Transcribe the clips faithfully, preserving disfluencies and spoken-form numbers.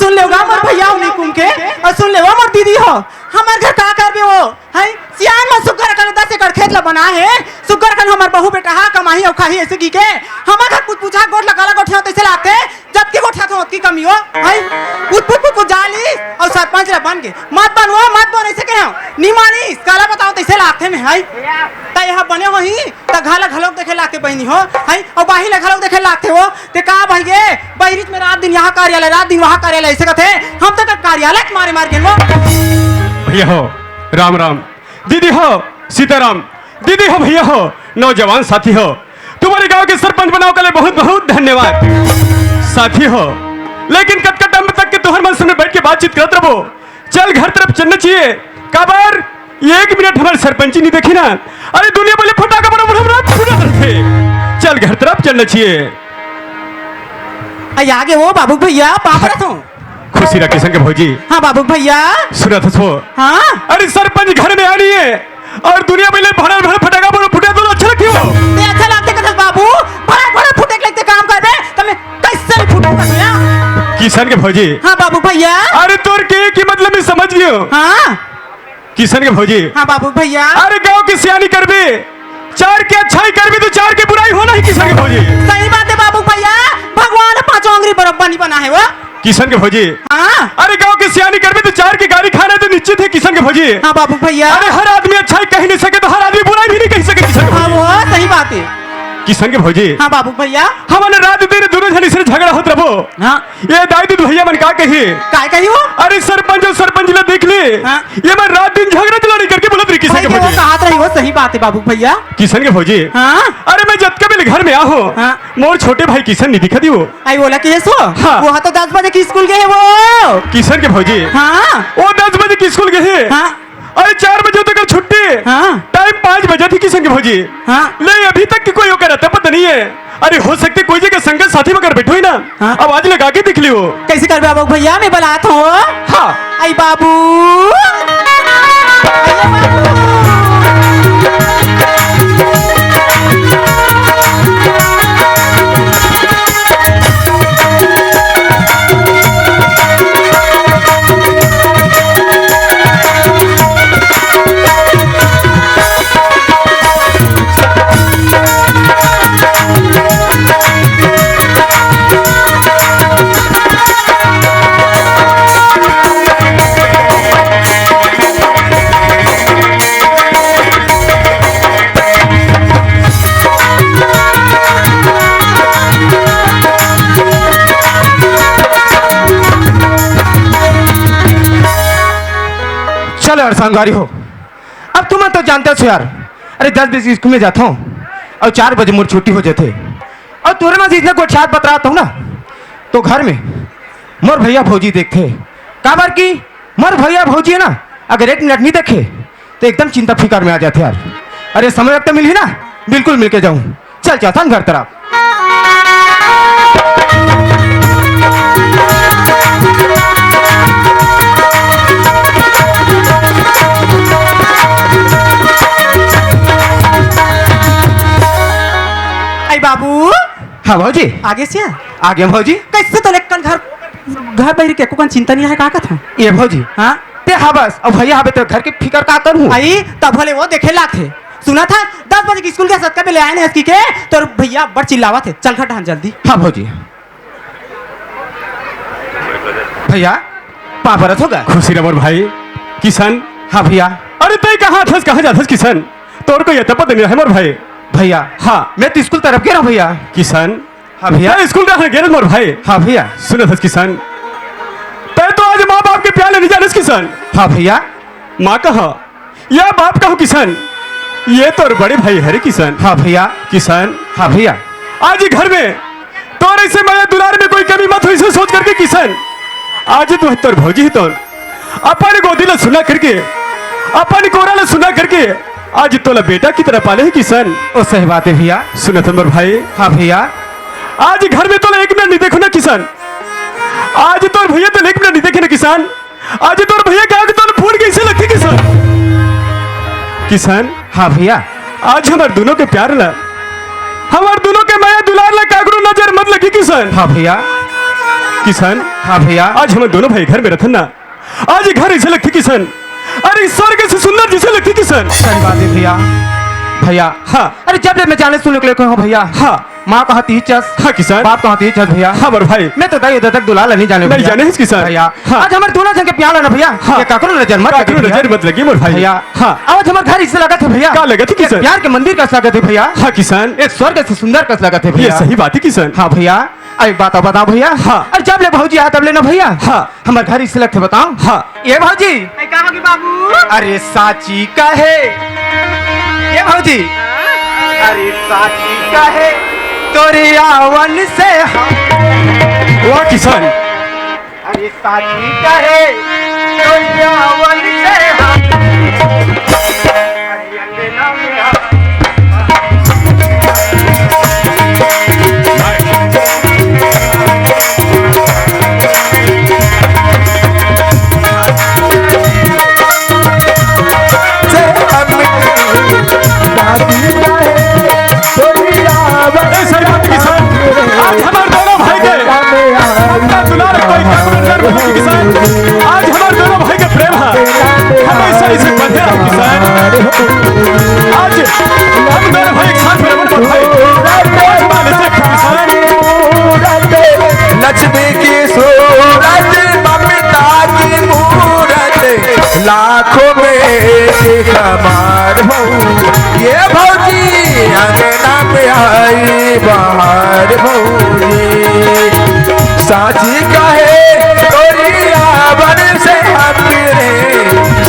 सुन लेव गा मोर भैया हो निकुम के, अउ सुन लेव मोर दीदी हो, हमर घर का करबे वो, हैं? सियान म सुग्घर अकन दस एकड़ खेत ल बना हे, सुग्घर अकन हमर बहू बेटा हा कमाही अउ खाही अइसे कहिके, हमर घर पुचपुचा गोठ ल काला गोठियाव तइसे लागथे, जतकी गोठियाथों ओतकी कमी हो, हैं? पुचपुच पुचपुच जालिस अउ सरपंच ल बन गे, मत बन वो, मत बन अइसे कहे हंव, नी मानिस, काला बतावंव तइसे लागथे में, हैं? त एहा बने होही, त घर ल घलोक देखे लागथे बहिनी हो, हैं? अउ बाहिर ल घलोक देखे लागथे वो, ते का भइगे? बहिरीच में रात दिन यहाँ कार्यालय, रात दिन वहाँ कार्यालय, अइसे कथे। हम तो कर कार्यालय के मारे मार गेन वो। भैया हो, राम राम। दीदी हो, सीताराम। दीदी हो, भैया हो, नौजवान साथी हो, तुम्हारे गांव के सरपंच बनाव के लिए बहुत बहुत धन्यवाद। साथी हो, लेकिन कतका टाइम तक के तुहर मन सामने बैठ के बातचीत करत रबो? चल घर तरफ चलना चाहिए। काबर एक मिनट हमर सरपंची नी देखी ना, अरे दुनिया बोले फटाका बड़ा बड़ा बड़ा फूटत रथे। चल घर तरफ चलना चाहिए। अई आगे वो बाबू भैया, पाँव परत हों। खुशी रहा किसन के भौजी। हाँ बाबू भैया। सुनत हस वो। हाँ। अरे सरपंच घर में आनी हे अउ दुनिया बोले भड़ाभड़ फटाका बड़ा फूटे तो अच्छा लगथे वो। ते अच्छा लागथे कथस बाबू, भड़ाभड़ फूटे के लगथे काम करबे, त में कइसे नी फूटहूं कथस या? किसन के भौजी। हाँ बाबू भैया। अरे तोर के कि मतलब में समझ गेंव। हाँ। किसन के भौजी। हाँ बाबू भैया। अरे गांव के सियानी करबे, चार के अच्छाई करबे त चार के बुराई होना ही किसन के भौजी। सही बात हे बाबू भैया, भगवान पाँचों अंगरी बरोबर नी बना हे वो। किसन के भौजी। हाँ। अरे गांव के सियानी करबे त चार के गारी खाना तो निश्चित हे किसन के भौजी। हाँ बाबू भैया। अरे हर आदमी अच्छाई कहि नी सके त हर आदमी बुराई भी नी कहि सके किसन के हाँ भौजी। वो सही बात हे। किसन के भौजी। हाँ बाबू भैया। हमन रात दिन दूनों झन अइसने झगड़ा होत रबो। हाँ। ये दाई दीदी भैया मन का कही? काय कही वो? अरे सरपंच अउ सरपंच ल देख ले। हाँ। ये मन रात दिन झगड़ा लड़ाई करके बोलत रही किसन भाई के के वो भौजी। कहात रही वो सही बात हे बाबू भैया। किसन के भौजी। हाँ। अरे मैं जतका बेले घर में आहूं, हाँ। मोर छोटे भाई किसन नी दिखत हे वो। अई ओला कहेस वो? हाँ। वो हा तो दस बजे के स्कूल गे हे वो। किसन के भौजी। हाँ। वो दस बजे के स्कूल गे हे। हाँ। अरे चार बजे तक छुट्टी। हाँ। टाइम पाँच बजे थे किसन के भौजी। हाँ। ले अभी तक के कोई ओकर अता पता नी हे। अरे हो सकथे कोई जगह संगत साथी मन कर बैठे होही ना। हाँ। आवाज लगा के देख लियो। कइसे करबे बाबू भैया, मैं बलात हों। हाँ। अई बाबू। चलो यार संगवारी हो, अब तुमन तो जानते हो यार, अरे दस बजे स्कूल में जाथों अउ चार बजे मोर छुट्टी हो जाथे। अउ तोरे मन से अइसने गोठियात बतरात हों ना, तो घर में मोर भैया भौजी देखथे, काबर कि मोर भैया भौजी हे ना, अगर एक मिनट नी देखे तो एकदम चिंता फिकर में आ जाथे यार। अरे समय वक्त मिलही ना, बिल्कुल मिल के जाहूं। चल चलथन घर तरफ। अई बाबू। हाँ भौजी। आगे से आ? आगे भौजी। कइसे तो लेकन घर, घर बहिरी के एको कन चिंता नी हे का कथा? ए भौजी। हाँ? ते हबस, अउ भैया हबे त घर के फिकर का करहूं? अई, तब भले वो देखे लागथे। सुनत हस, दस बजे के स्कूल गे हस, अतका बेले आय नइ हस कहिके, तोर भैया अब्बड़ चिल्लावत हे। चल घर डहन जल्दी। हाँ भौजी। भैया, पाँव परत हों गा। खुशी रह मोर भाई। किसन। हाँ भैया। अरे तैं कहाँ थस, कहाँ जाथस किसन? तोर कोई अता पता नी हे मोर भाई। भैया। हाँ। मैं तो स्कूल तरफ गे रहों भैया। किसन। हाँ भैया। तैं स्कूल डहन गे रहे मोर भाई। हाँ भैया। सुनत हस किसन, तैं तो आज माँ बाप के प्यार ल नी जानस किसन। हाँ भैया। माँ कहाँ या बाप कहाँ किसन, ये तोर बड़े भाई हरे किसन। हाँ भैया। किसन। हाँ भैया। आज घर में तोर अइसे मया दुलार में कोई कमी मत होइस सोच करके किसन, आज तो तोर भौजी हे तोर अपन गोदी ल सुना करके, अपन कोरा ल सुना करके, आज तोला बेटा की तरह पाले हे किसन। ओ सही बात हे भैया। सुनत हस मोर भाई। हाँ भैया। आज घर में तोला एक मिनट नी देखों ना किसन, आज तोर भैया तोला एक मिनट नी देखे ना किसन, आज तोर भैया के आँख तोला फूट गे अइसे लगथे किसन। किसन। हाँ भैया। आज हमर दूनों के प्यार ला, हमर दूनों के मया दुलार ला काकरो नजर मत लगी किसन। हाँ भैया। किसान। हाँ भैया। आज हमन दोनों भाई घर में रथन ना, आज ये घर ऐसे लगथे किसान, अरे स्वर्ग से सुंदर जैसे लगथे किसान। सही बात है भैया। भैया। हाँ। अरे जब ले मैं जाने सुने के लिए कहूँ भैया। हाँ। माँ कहा तीचस। हाँ किसान। बाप कहा तीचस भैया। हाँ मोर भाई। मैं तो दाई ददा के दुलार नहीं जाने नहीं भैया। जाने हस किसान। भैया। हाँ। आज हमर दोनों जन के प्यार है ना भैया। हाँ। ये काकरो नजर मत काकरो लगे भैया। नजर मत लगे मोर भाई। भैया। हाँ। आज हमर घर ऐसे लगथे भैया। का लगथे ये किसान? प्यार के मंदिर कस लगथे भैया। हाँ किसान। एक स्वर्ग से सुंदर कस लगथे ये भैया। सही बात है किसान। हाँ भैया। अब एक बात और बताओ भैया। हाँ। अरे जब ले भौजी आय तब ले ना भैया। हाँ। हमर घर ऐसे लगथे बताओ। हाँ। ये भौजी। अरे का होगे बाबू? अरे साची कहे। ये भौजी। अरे साची कहे तोरे आवन से हम। वाह किसान। अरे साची कहे तोरे आवन से हम। अरे अंगना में हम। ए, सही बात है किसान। आज हमारे दोनों भाई के अपना दुलार कोई ठाकुर अंदर में नहीं किसान। आज हमारे दोनों भाई के प्रेम है, हमेशा इसे बंधे रहो किसान। आज हम दोनों भाई एक साथ भ्रमण पर भाई, आज माने से किसान। लक्ष्मी की सूरत, ममता की मूरत, लाखों में एक हमार हो। ये भौजी अंगना में आई बाहर भौजी, साची कहे तोरी आवन से हम मिले,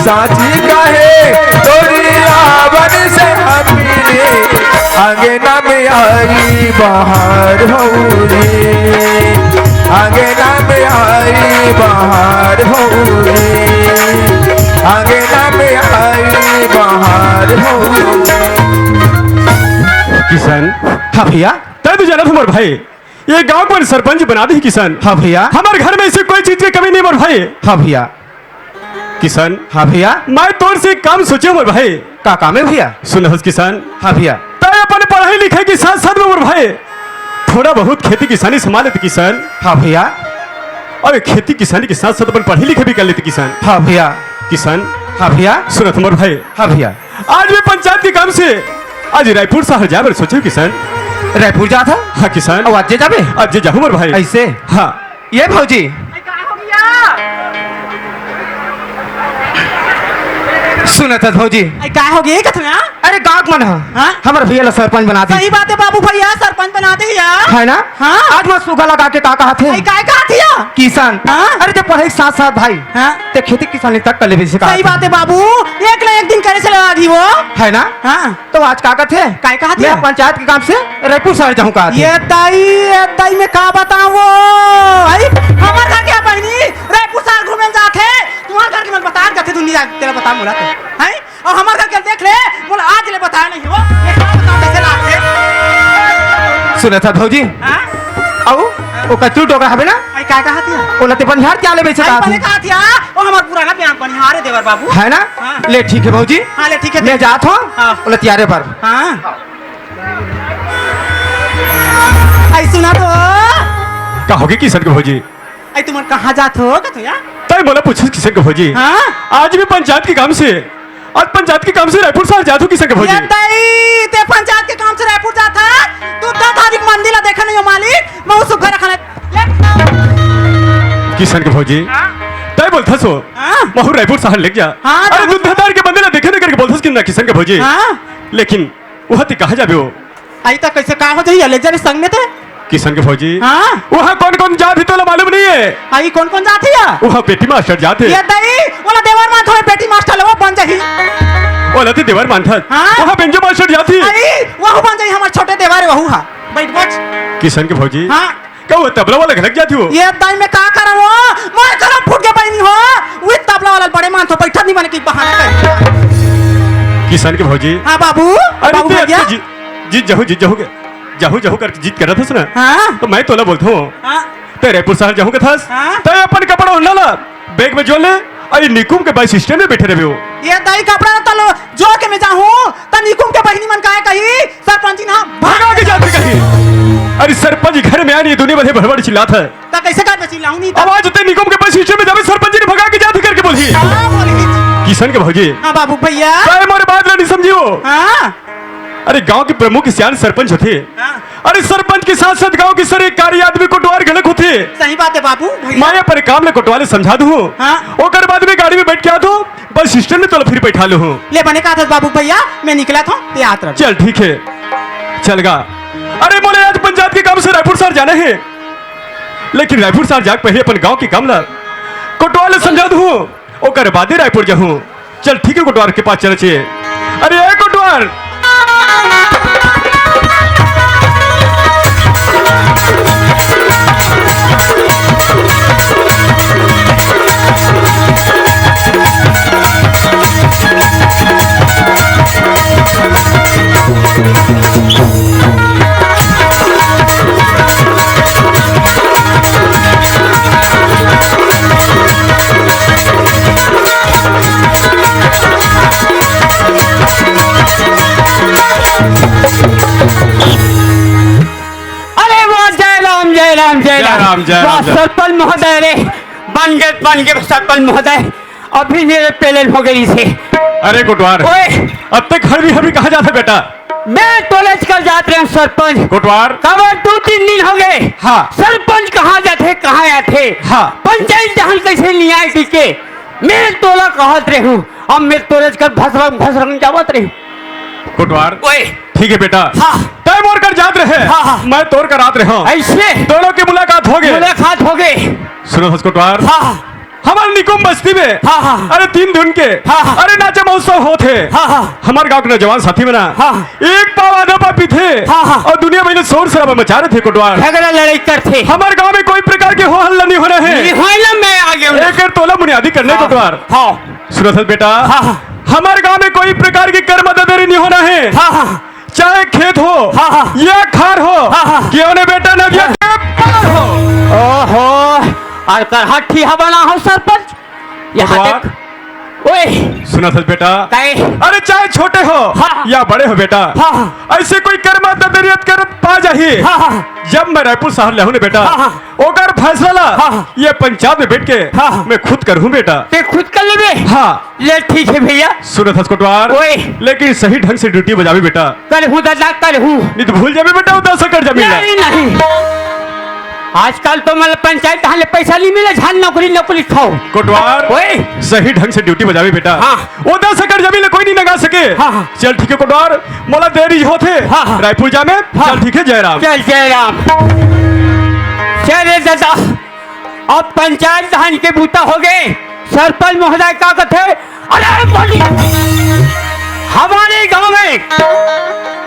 साची कहे तोरी आवन से हम मिले। अंगना में आई बाहर भौजी, अंगना में आई बाहर भौजी, अंगना में आई बाहर भौजी। किसान। हाँ भैया। तै तो जानत हमर भाई, ये गांव के सरपंच बना दे किसान। हाँ भैया। हमर घर में ऐसे कोई चीज के कमी नहीं मोर भाई। हाँ भैया। किसान। हाँ भैया। मैं तोर से एक काम सोचे मोर भाई। का काम है भैया? सुन हस किसान। हाँ भैया। तै अपन पढ़ाई लिखाई के साथ साथ में मोर भाई थोड़ा बहुत खेती किसानी संभाल लेते किसान। हाँ भैया। और खेती किसानी के साथ साथ अपन पढ़ाई लिखाई भी कर लेते किसान। हाँ भैया। किसान। हाँ भैया। सुनत मोर भाई। हाँ भैया। आज मैं पंचायत के काम से आज रायपुर शहर जाए बर सोचे हूँ किसान। रायपुर जात हस? हाँ किसान। अब आज जाबे? आज जाहूँ मोर भाई। ऐसे? हाँ। ये भौजी। अरे का हो गया? सुनत हस भौजी। अरे का हो गया कथुआ? अरे गाँव के मन ह। हाँ? हमर भैया ला सरपंच बना दे। सही बात है बाबू भैया, सरपंच बना दे यार। है ना? हाँ। आज मैं सुगा लगा के का कहत हे? अरे का कहत हे? किसान। हाँ? अरे ते पढ़ाई के साथ साथ भाई। हाँ। ते खेती किसानी तक कर लेबे से कहत हे। सही बात है बाबू, एक ना एक दिन करे से लगा दी वो। है ना? हाँ। तो आज का कहत हे? काय कहत हे? मैं पंचायत के काम से रायपुर शहर जाहूँ कहत हे। ये दाई, ये दाई मैं का बताऊँ वो? आई, हमर घर के बहिनी रायपुर शहर घूमे जात हे। तुम्हार घर के मन बता जाथे दुनिया, तेला बता मोला तो। हैं? और हमर घर के देख ले, मोला आज ले बताया नहीं हो। ये का बताऊँ कैसे लागथे? सुनत हस भौजी? हाँ? अउ, वो कचरू डोकरा हवे ना? आई, काय कहत हे? ओला ते बनिहार तियार ले बेचे अरे, कहत हे। बने कहत हे, वो हमर पुराना बनिहार हे देवर बाबू। है ना? हाँ। ले ठीक है भौजी। हाँ, ले ठीक है। मैं जात हूँ। हाँ। ओला तियारे बर। हाँ। आई सुना तो। का होगे किशन के भौजी? आई तुमन कहाँ जात हो कथुआ? तै मोला पूछस किशन के भौजी। हाँ? आज मैं पंचायत के काम से आज पंचायत के काम से रायपुर शहर जात हूँ किशन के भौजी। ये दाई, ते पंचायत के काम से रायपुर जात हस? तू दस तारीख मंदिर ला देखा नहीं हो मालिक, मैं उस घर खाना ले। किशन के भौजी, हाँ? तै बोलथस हो, हाँ? महू रायपुर शहर लेके जा। हाँ, अरे जाहूँ। दूध धार के मंदिर ला देखे नहीं करके बोलथस कि ना किशन के भौजी। हाँ? लेकिन वह ती कहाँ जाबे हो? आई त कैसे का हो जाही, ले जा रे संग में ते। किशन के भौजी। हाँ? वहाँ कौन-कौन जात हे तोला मालूम नहीं है? आई कौन-कौन जात हे या? वहाँ पेटी मास्टर जात हे। ये दाई, ओला देवर मानथों, पेटी मास्टर ले वो बन जाही। ओला ते देवर मानथस। हाँ? वहाँ बेंजो मास्टर जात हे। आई, वहू बन जाही, हमर छोटे देवर हे, वहू हा। बैठ बच। किशन के भौजी। हाँ? का वो तबला वाला घलक जात हे वो? ये दाई मैं का करंव वो? मैं करम फूट के बहिनी हो। वो तबला वाला बड़े मानथों, बैठत नहीं माने कि बहाना कर। किशन के भौजी। हाँ बाबू। अरे बाबू ते भैया। अच्छा जी, जीत जाहू, जीत जाहू के, जाहू, जाहू करके जिद करत हस ना, हाँ। तो मैं तोला बोलथों, हाँ। ते रायपुर शहर जाहू कथस, हाँ। ते अपन कपड़ा ओढ़ना ला, बैग में जोर ले, अउ निकुम के बस स्टैंड में बैठे रहिबे हो। ये दाई कपड़ा ला तलो जोर के मैं जाहूँ, त निकुम के बहिनी मन काय कही, सरपंच ना भगा के जात हे कही। अरे सरपंच घर में आनी, दुनिया भर भड़बड़ चिल्लात हे। त कैसे कर बची अब आज ते निकुम के बस स्टैंड में जाबे, सरपंच जी ने भगा के जाथे करके बोलही। हाँ, बोलही। किशन के भौजी। हाँ, बाबू भैया। काय मोर बात ला नहीं समझियो? हाँ। अरे, गांव के प्रमुख सियान सरपंच होथे। हाँ। अरे, सरपंच के साथ-साथ गांव के सरकारी आदमी कोटवार घलक होथे। सही बात हे बाबू भैया। मैं अपन काम ले कोटवार ले समझा दूं। हाँ। ओकर बाद में गाड़ी में बैठ के आथों, बस स्टैंड में तोला फिर बैठा लूं। ले बने का था बाबू भैया, मैं निकलत हों, ते आत रह। चल, ठीक हे, चल गा। अरे, मोला आज पंचायत के काम से रायपुर शहर जाना हे, लेकिन रायपुर शहर जाके पहले अपन गांव के काम ला कोटवार ले समझा दूं, ओकर बादे रायपुर जाहूं। चल, ठीक हे, कोटवार के पास चल चे। अरे, ए कोटवार। अरे वाह, जय राम, जय राम, जय जय राम। राम, जय वाह, राम, जय। सरपंच महोदय रे, बन गे, बन गे सरपंच महोदय। अभी मेरे पेलन हो गई से। अरे कोटवार, ओए। अब तक हर भी, हर भी कहाँ जाथे बेटा? मैं तोलेच कर जात रहे हूँ सरपंच। कोटवार। काबर दो तीन दिन हो गए। हाँ। सरपंच कहाँ जाथे, कहाँ आथे? हाँ। पंचायत जहाँ कैसे नहीं आए टीके। मैं तोला कहत रहे हूँ, अब मैं तोलेच कर भसरम, भसरम जावत रहे हूँ। कोटवार। ओए। ठीक हे बेटा। हाँ। तय मोर कर जात रहे। हाँ, हाँ। मैं तोर कर आत रहे हूँ। ऐसे? दोनों की मुलाकात हो गई। मुलाकात हो गई। सुनो हस कोटवार। हाँ, हाँ। हमारे निकुम बस्ती में, हाँ, हाँ। अरे तीन धुन के, हाँ, हाँ। अरे नाचा महोत्सव होत हे। हाँ, हाँ। हमारे गांव के नौजवान साथी मन, हाँ, हाँ। एक पाव आधा पाव पीथे, हाँ, हाँ। और दुनिया भर में शोर शराबा मचा रहे थे कोटवार। झगड़ा लड़ाई करथे। हमारे गांव में कोई प्रकार के हो हल्ला नहीं होना हे। नहीं होना, मैं आगे हूँ। एक तोला बुनियादी करने हाँ। कोटवार। हाँ। सुनो सर बेटा, हाँ, हाँ। हमारे गांव में कोई प्रकार की कर्म ददेरी नहीं होना हे। हाँ, हाँ। चाहे खेत हो, हाँ, हाँ। या खार हो, हाँ, हाँ। क्यों ने बेटा नदिया के पार हो। ओहो, और कर हठी हवा ना हो सरपंच। यहाँ कोटवार। देख। ओए। सुना सच बेटा। काहे? अरे चाहे छोटे हो हाँ, हाँ। या बड़े हो बेटा। हाँ, हाँ। ऐसे कोई कर्म ददेरियत कर पा जाही। हाँ, हाँ। जब मैं रायपुर शहर ले हूँ ने बेटा, हाँ, हाँ। ओकर फैसला ला हाँ, हाँ। ये पंचायत में बैठ के हाँ, हाँ। मैं खुद करहूँ बेटा। ते खुद कर लेबे? हाँ। ले ठीक हे भैया। सुनत हस कोटवार। ओए। लेकिन सही ढंग से ड्यूटी बजाबे बेटा। करहूँ दादा, करहूँ। नहीं तो भूल जाबे बेटा, वो दस एकड़ जमीन ला। नहीं, नहीं। आजकल तो मतलब पंचायत तहाँ ले पैसा नहीं मिले, झन नौकरी, नौकरी खाओ। कोटवार। ओए। सही ढंग से ड्यूटी बजाबे बेटा। हाँ। वो दस एकड़ जमीन ला कोई नहीं नगा सके। हाँ, हाँ। चल ठीक हे कोटवार, मोला देरी होत हे। हाँ, हाँ। रायपुर जा में। हाँ। चल ठीक हे, जय राम। चल जय राम। चल रे दादा। अब पंचायत धान के बूता हो गए, सरपंच महोदय का कथे, अरे बोली, हमारे गांव में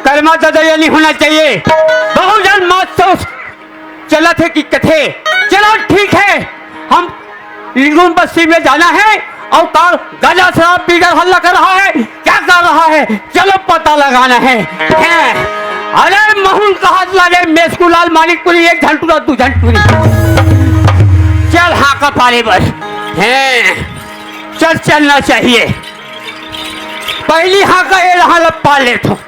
कर्मा ददरिया नहीं होना चाहिए। बहुत जन मत सोच चलत हे कि कथे, चलो ठीक है, हम लिंगुन बस्ती में जाना है और का गांजा शराब पीकर हल्ला कर रहा है, क्या कर रहा है, चलो पता लगाना है। हैं? अरे महूं कहत लागे मेसकू लाल मानिकपुरी एक झन टूरा दू झन टूरी। चल हाँ का पारे बर। हैं? चल चलना चाहिए। पहली हाँ का ये रहा लब पा ले तो।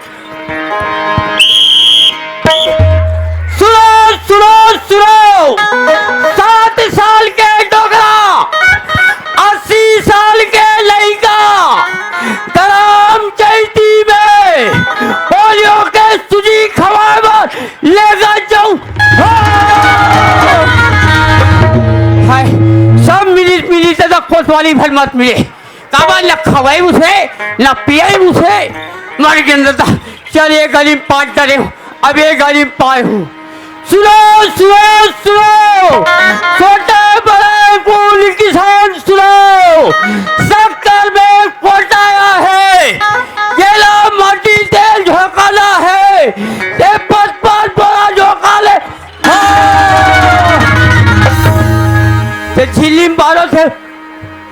सुनो, सुनो, सुनो। सात साल के डोकरा, अस्सी साल के लइका, गरम चैती में पोलियो के सुजी खवाए बर लेकर जाऊं। हाय, सब मिली, मिली दादा कोतवाली भर मत मिले। काबर न खवाई उसे, न पियाई उसे। मर गेन दादा। चल, एक गली में पाँच डरे हूँ, अब एक गली में पाए हूँ। सुनो, सुनो, सुनो, छोटे बड़े कुल किसान सुनो, शक्कर में कोटाया है, केला माटी तेल झोंकाना है, ये पचपन बड़ा झोंका ले। हाँ। ते झिल्ली में बारो थे,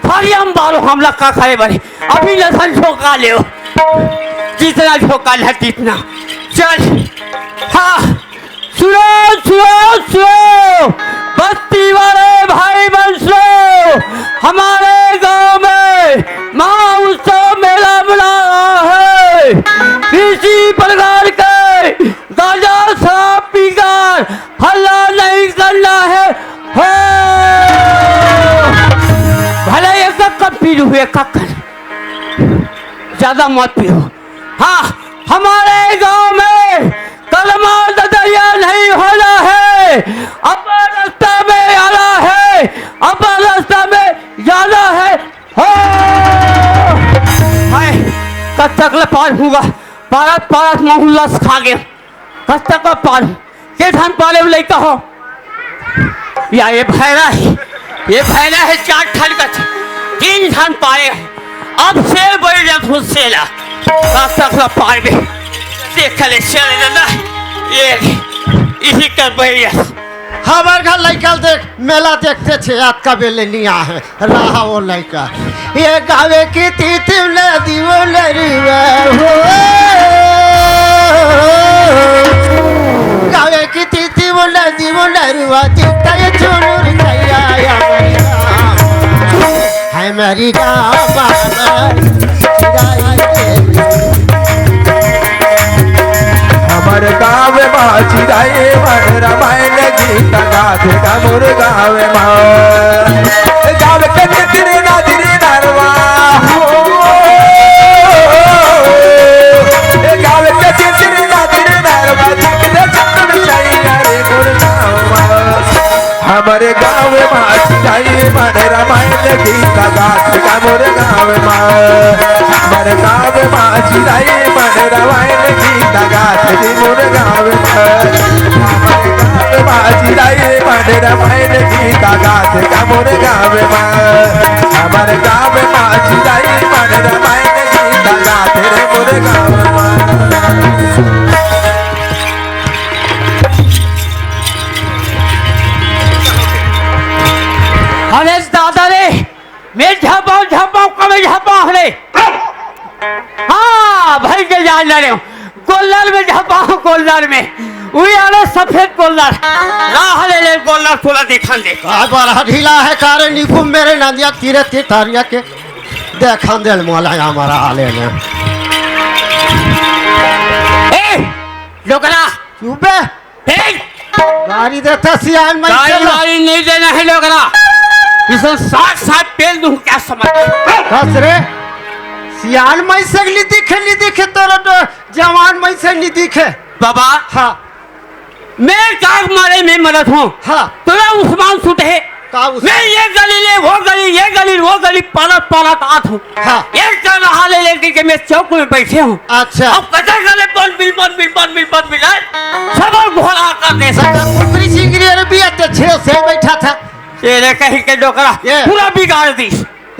फरिया में बारो हमला का खाए बने, अभी लसन झोंका ले, जितना झोंका ले तितना। चल, हाँ। सुनो, सुनो, सुनो, बस्ती वाले भाई बहन सुनो, हमारे गांव में महोत्सव मेला मना रहा है। किसी प्रकार के गांजा शराब पीकर हल्ला नहीं करना है। हो! पिए का कर, ज्यादा मत पियो। हाँ, हमारे गांव में कलमा ददरिया नहीं होना है, अपना रास्ता में आना है, अपना रास्ता में जाना है। हो, हाय, कब तक ले पार होगा? पारत पारत महू लस खा गया। कब तक ले पार हो? के धान पाले लइका हो? या ये भैरा है, ये भैरा है, चार ठन का, तीन धान पाले। अब सेल बड़ी जात हो सेला। कब तक ले पार भी? देख ले सेल दादा, ये इही कर बड़ी जात। हमर घर लइका ल देख, मेला देखते छे, आज का बेले नहीं आ है, रहा वो लइका। ये गावे की तीतिम नदी वो नरुआ हो। गावे की तीतिम नदी वो नरुआ, चित्ता ये चुनुर छैया या मरिया। है मेरी गाँव बाबा। हमर गाँव मा चिरई मन रमायन गीत गाथे का मोर गाँव मा। गाँव के चित्र नजर नरवा हो। गाँव के चित्र नजर नरवा, चित्र चंदन सैया रे मोर गाँव मा। हमर गाँव मा चिरई मन रमायन गीत गाथे का मोर गाँव मा। हमर गाँव मा चिरई मन रमायन गीत गाथे रे मोर गाँव मा। हमर गाँव मा चिरई मन रमायन गीत गाथे का मोर गाँव मा। हमर गाँव मा चिरई मन रमायन गीत गाथे रे मोर गाँव मा। अरे दादा रे, मैं झपाऊं, झपाऊं, कब झपाऊं रे? हाँ, भाई के जान ले रहे हो। गोल्लर में झपाऊं, गोल्लर में। उही आले सफेद गोल्लर। राह ले ले गोल्लर, तोला देखन दे। का बड़ा ढीला है का रे निकू मेरे नंदिया तीरे तीर तारिया के। देखन दे मोला हमारा आले ने। ए, डोकरा। चुप बे। ए! गारी देता सियान मैं गारी चला। वारी नहीं देना है डोकरा। इसे साथ साथ पेल दूं क्या समझ? कस रे। सियान मैं सगली दिखे, नहीं दिखे तोरा तो जवान मैं सगली दिखे। बाबा। हाँ। मैं काग मारे में मरत हूँ। हाँ। तोरा उस्मान सूट है। का उस्मान? मैं ये गली ले, वो गली, ये गली, वो गली, पालत, पालत आत हूँ। हाँ। एक जन हाले लेके के मैं चौक में बैठे हूँ। अच्छा। अब कतर गले बन मिल, बन मिल, बन मिल, बन मिल, है? सब घोड़ा कर दे सब। कुकरी चिंगरी अरे भी अच्छे से बैठा था। तेरे कहीं के डोकरा ये। पूरा बिगाड़ दी।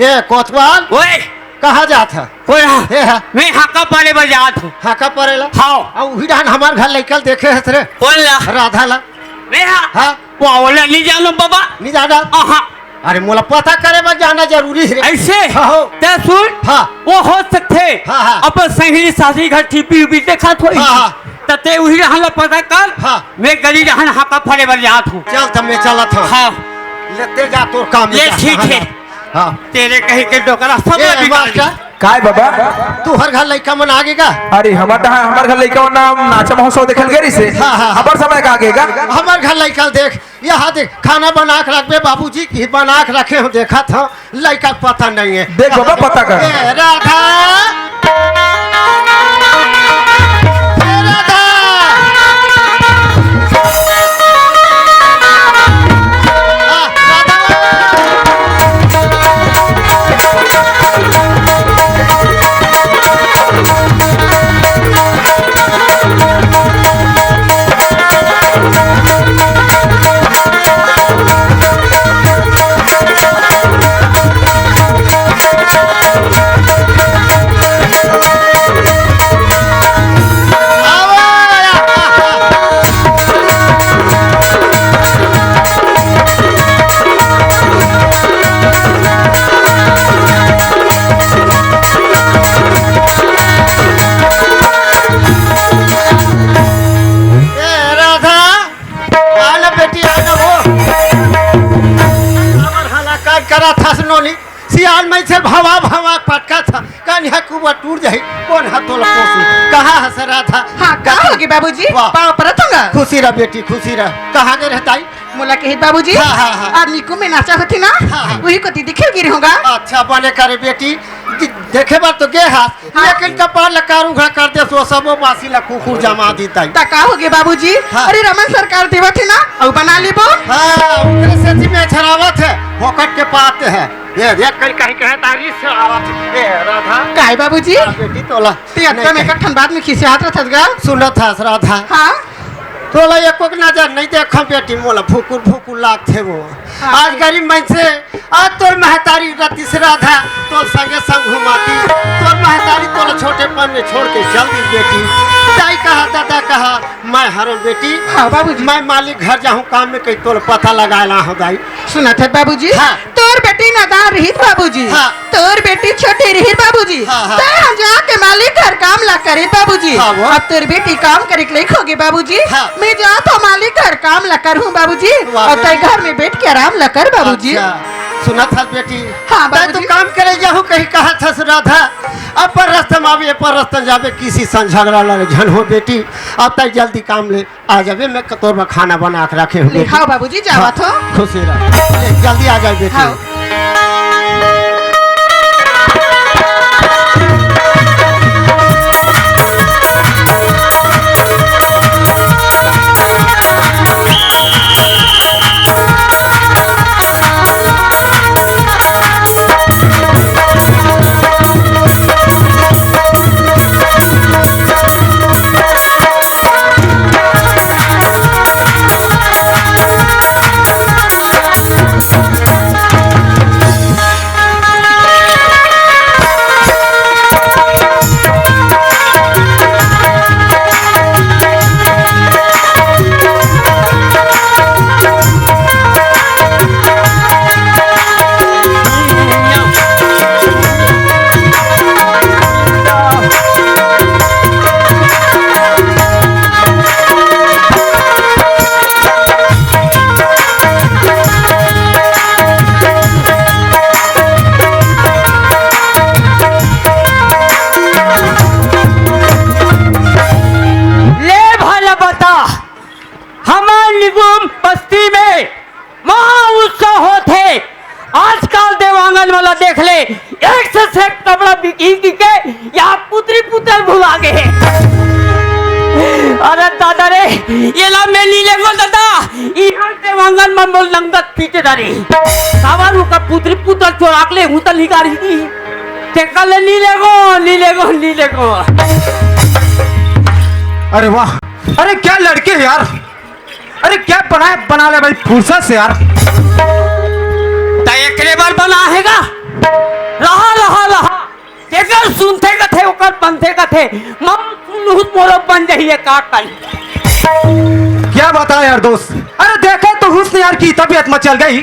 ए, कोतवाल, ओए! कहाँ जात ह? कोई हाँ। ए, हाँ। मैं हाका पारे बर जात हूँ। हाका पारे ला? हाँ। आ, उही डाहन हमार घर लइका ल देखे हस रे। कौन ला? राधा ला। मैं हाँ। हाँ। वो ओला नहीं जानो बाबा। नहीं जाना? हाँ। अरे, मोला पता करे बर जाना जरूरी है रे। ऐसे? हाँ, हो। ते सुन। हाँ। वो हो सकथे। हाँ, हाँ। अपन संगली साथी घर टीवी उवी देखत होई। हाँ, हाँ। त ते उही डाहन ला पता कर। हाँ। मैं गली डाहन हाका पारे बर जात हूँ। चल, त मैं चलत हूँ। हाँ। ले ते जा तोर काम ले, जा। ठीक हाँ, है। हाँ। तेरे कहीं के डोकरा सब ए, बिगाड़ मास्टर। दिया। काय बाबा? तू हर घर लइका मन आगे का? अरे हमर डहा-, हमर घर लइका मन नाचा महोत्सव देखल गे रहिसे। हाँ, हाँ, हाँ। हमर समय का आगे का? हमर घर लइका देख, यहाँ देख, खाना बना के रखबे बाबूजी की बना के रखे हो, देखत हो, लइका के पता नहीं है। देख बाबा, पता कर। ए, राधा। ए, राधा। ए, राधा, आ ना बेटी, आ ना हो। हमर हाला काट करा था सुनो नी। सियान में से भवा भवा पटका था। कन है कुबा टूट जाई। कौन हाथ तोला पोसी? का हाँ, हाँ, सर, राधा। हाँ, का होगे बाबूजी? वाह। पाँव परत हों गा। खुशी रह बेटी, खुशी रह। कहाँ गे रहे दाई? मोला कहिस बाबूजी, हाँ, हाँ, हाँ। अउ निकू में नाचा होथे ना, हाँ, हाँ। उही कोती दिखे गिरे हों गा। अच्छा, बने करे बेटी, दे-, देखे बर तो गे हस, हाँ। लेकिन कपार ला कार उघार कर देस, ओ सबो बासी ला कुकुर जमा दिस दाई। त का होगे बाबूजी? हाँ। अरे रमन सरकार देवत हे ना, अउ बना लेबो। हाँ, ओकरे सेती में छरावत हे, फोकट के पात हे। ये देख कहीं, कहीं कहे तारी से आवत हे। ए, राधा। काय बाबूजी? हाँ, बेटी तोला। ते अत्ता में एक ठन बात में खिसियात रथस गा। सुनत हस राधा। हाँ। तोला एको के नजर नहीं देखा बेटी, मोला फुकुर फुकुर लागथे वो। हाँ। आज गरीब मनसे, आज तोर महतारी रतिस राधा, तोर संगे संग घुमातिस, तोर महतारी तोला छोटेपन में छोड़ के चल दिस बेटी। दाई कहा, दादा कहा, मैं हरों बेटी, हाँ बाबूजी। मैं मालिक घर जाहूँ काम में, कहीं तोला पता लगाए ला हों दाई। सुनत हस बाबूजी? हाँ। तोर बेटी नादान रहिस बाबूजी। हाँ। तोर बेटी छोटे रहिस बाबूजी। हाँ, हाँ। तैं ह जाके मालिक घर काम ला करिस बाबूजी। हाँ, वो। अब तोर बेटी काम करे के लइक होगे बाबूजी। हाँ। मैं जात हों मालिक घर काम ला करहूँ बाबूजी। वाह, अउ तैं बेटी। घर में बैठ के आराम ला कर बाबूजी। अच्छा, सुनत हस बेटी। हाँ, तैं तो बाबूजी। काम करे जाहूँ कहीं कहत हस राधा। अपन रस्ता में आबे, अपन रस्ता में जाबे, किसी संग झगड़ा लड़े झन हो बेटी। अब तैं जल्दी काम ले। आ जाबे, मैं तोर बर खाना बना के रखे हँव। हाँ बाबूजी, जावत हों। खुशी रह। जल्दी आ जाए बेटी। हाँ। ले भला बता, हमर निगुम बस्ती में महा उत्सव होथे। आजकल देवांगन वाला देख ले, एक से एक कपड़ा बिकी के यहाँ पुतरी पुतल भुला गे हे। अरे दादा रे, एला मैं नी लेगो दादा, इहाँ देवांगन मन मोर लंगत पीटे डारी। काबर ओकर पुतरी पुतल चोरा के ले हूँ त निकारी दी। तेकर ले नी लेगो, नी लेगो, नी लेगो। अरे वाह, अरे क्या लड़के हैं यार। अरे क्या बनाए, बना ले भाई फुर्सत से यार। त एकरे बर बना हे गा। रहा, रहा, रहा। जेकर सुनथे कथे, ओकर बनथे कथे। मम सुनहूँ त मोरो बन जाही, ये का करी? क्या बताएं यार दोस्त, अरे देखे तो हुस्न यार की तबीयत मचल गई।